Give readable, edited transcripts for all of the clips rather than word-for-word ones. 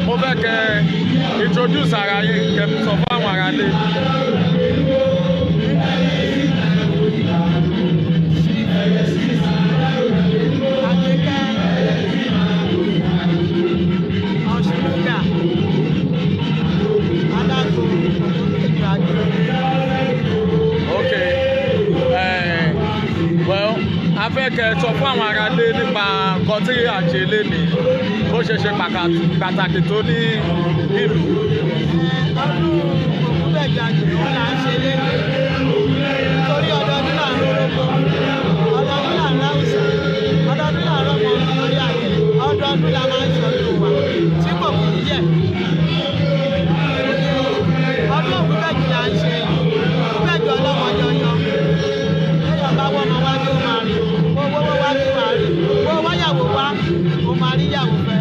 Mo fẹ́ kẹ́ introduce ara yín kẹ́ sọ fún àwọn ará ilé. Àgbékẹ́ Ọ̀ṣunúgà Alágbo Ògúnbẹ̀jọ Àgbèrè. Ok, well, a fẹ́ kẹ́ sọ fún àwọn ará ilé nípa nǹkan tí à ń ṣe lénìí, bó ṣe ṣe pàtàkì tó ní ìlú. Ọdún Ògúnbẹ̀jọ Àgbèrè wọn là ń ṣe lénìí torí ọdọọdún là ń rórógbó, ọdọọdún là ń ráùsà, ọdọọdún là ń rọmọ lórí àgbẹ̀, ọdọọdún la máa ń ṣọdún wa tí kò kì í yẹ̀. Ọdún Ògúnbẹ̀jọ là ń ṣe, Ògúnbẹ̀jọ ọlọ́mọ yọyọ. Téèyàn bá wọ́mọ wá ní ó máa rí, bó wọ́wọ́ wá ní ó máa rí, bó wáyàwó wá ó máa rí yàwó fẹ́.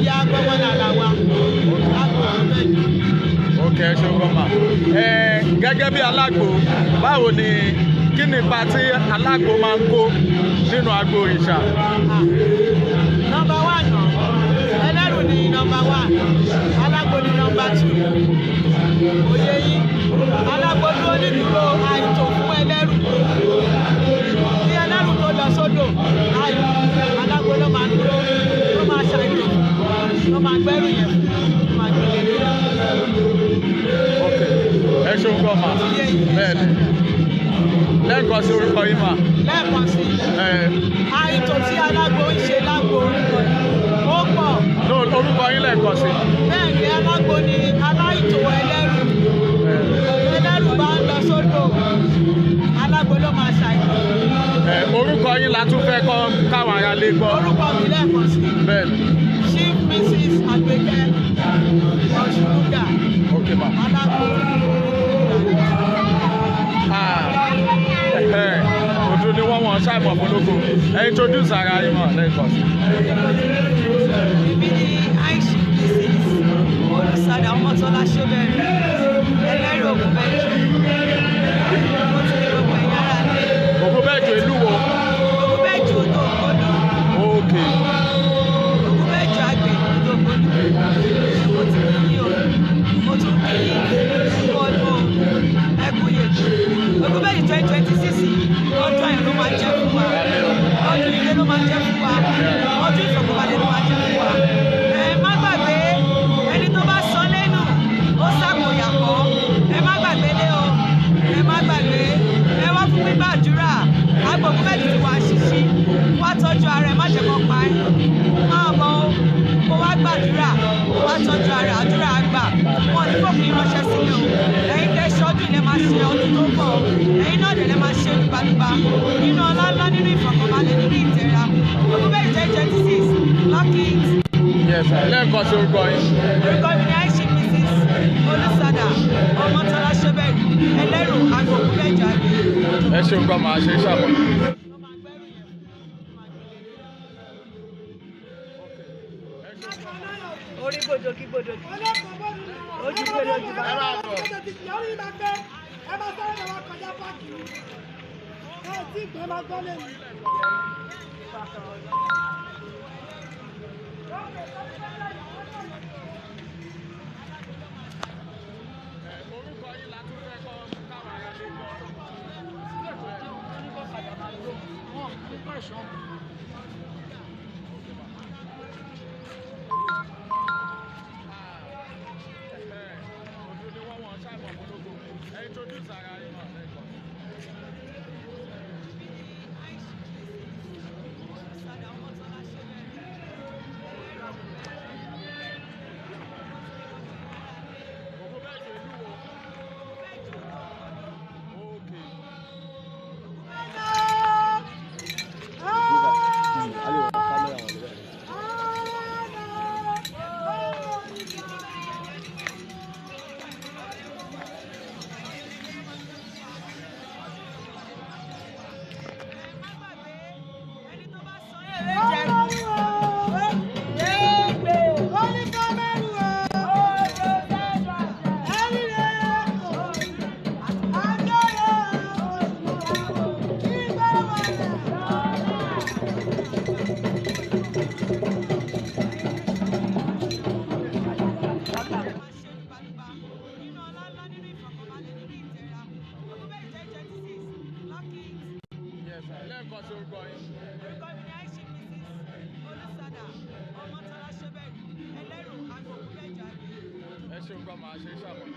Ìyá gbọ́wọ́ lára wa lágbo Ògúnbẹ̀jọ. Ok, ẹ ṣeun gan ma. Gẹ́gẹ́ bí alágbo, báwo ni kí ni ipa tí alágbo máa ń kó nínú agbo òrìṣà? Number one náà, ẹlẹ́rù ni number one, alágbo ni number two. Òye yín, alágbo dúró nídúró àìtò fún ẹlẹ́rù. Bí ẹlẹ́rù tó lọ sódò, alágbo ló máa dúró, ló máa ṣàìtò, ló máa gbẹ́rù yẹn, ló máa gbé lé. Ok, ẹ ṣeun gan ma. Bẹ́ẹ̀ni, lẹ́ẹ̀kan sí orúkọ yín mà. Lẹ́ẹ̀kan sí, àìtò tí alágbo ń ṣe lágbo ó pọ̀. No, orúkọ yín lẹ́ẹ̀kan sí. Bẹ́ẹ̀ ni alágbo ni aláìtò ẹlẹ́rù. Ẹlẹ́rù bá ń lọ sódò, alágbo ló máa ṣàìtò. Orúkọ yín la tún fẹ́ kọ́ káwọn ará lè gbọ́. Orúkọ mi lẹ́ẹ̀kan sí. Bẹ́ẹ̀ni. Chief Mrs. Àgbékẹ́ Ọ̀ṣunúgà. Ok ma. Alágbo. Ojú ni wọ́n wọ́n ṣàìmọ̀ fọlọ́gbọ̀. Ẹ introduce ara yín mọ̀ lẹ́ẹ̀kan sí. Èmi ni Aisha Mrs. Olùsàdà Ọmọ́tọ́lá Ṣóbẹ̀rẹ̀, ẹlẹ́rù Ògúnbẹ̀jọ. Mo ti ní gbogbo ẹ̀yà ara lé. Ògúnbẹ̀jọ ìlú wo? Ògúnbẹ̀jọ Òdògbólú. Ok. Ògúnbẹ̀jọ Àgbè Òdògbólú. Mo ti ní yín o. Mo tún kí yín kú ọdún ẹkú yèjú. Ògúnbẹ̀jọ 2026 ọdún ayọ̀ ló máa jẹ́ fún wa. Ọdún ilé ló máa jẹ́ fún wa. Ọdún ìfọ̀kànbalẹ̀ ló máa jẹ́ fún wa. Ẹ má gbàgbé ẹni tó bá sọ lẹ́nu ó sàkóyàkọ́. Ẹ má gbàgbé lé o. Ẹ má gbàgbé. Ẹ wá fún gbígbà àdúrà. Agbo Ògúnbẹ̀jọ ti wà ṣíṣí. Wá tọ́jú ara ẹ, má jẹ́ kó pa ẹ́. Máa bọ̀ o. Kó wá gbàdúrà. Kó wá tọ́jú ara, àdúrà á gbà. Wọn ò ní fòpin ránṣẹ́ sí mi o. Ẹ̀yin tẹ́ ṣọ́dún ilẹ̀ máa ṣe ọdún tó ń bọ̀ o. Ẹ̀yin náà dẹ̀ lẹ́ máa ṣe lùgbàlùgbà. Nínú ọlá ńlá, nínú ìfọ̀kànbalẹ̀, nínú ìtẹ̀ra. Ògúnbẹ̀jọ 2026, lucky it. Yes, lẹ́ẹ̀kan sí orúkọ yín. Orúkọ mi ni Aisha Mrs. Olùsàdà Ọmọ́tọ́lá Ṣóbẹ̀rẹ̀, ẹlẹ́rù Agbo Ògúnbẹ̀jọ Àgbè. Ẹ ṣeun gan ma, ṣe ṣàmọ̀. Orí gbòdògì gbòdògì. Ojú gbòdògì bàbá. Orúkọ yín la tún fẹ́ kọ́ káwọn ará lè gbọ́. Ojú ni wọ́n wọ́n ṣàìmọ̀ fọlọ́gbọ̀. Ẹ introduce ara yín mọ̀ lẹ́ẹ̀kan. Lẹ́ẹ̀kan sí, orúkọ yín? Orúkọ mi ni Aisha Mrs. Olùsàdà Ọmọtọ́lá Ṣẹ́bẹ̀rù, ẹlẹ́rù àgbòkú mẹ́jọ àgbẹ̀. Ẹ ṣeun gan, máa ṣe iṣẹ́ àmọ́.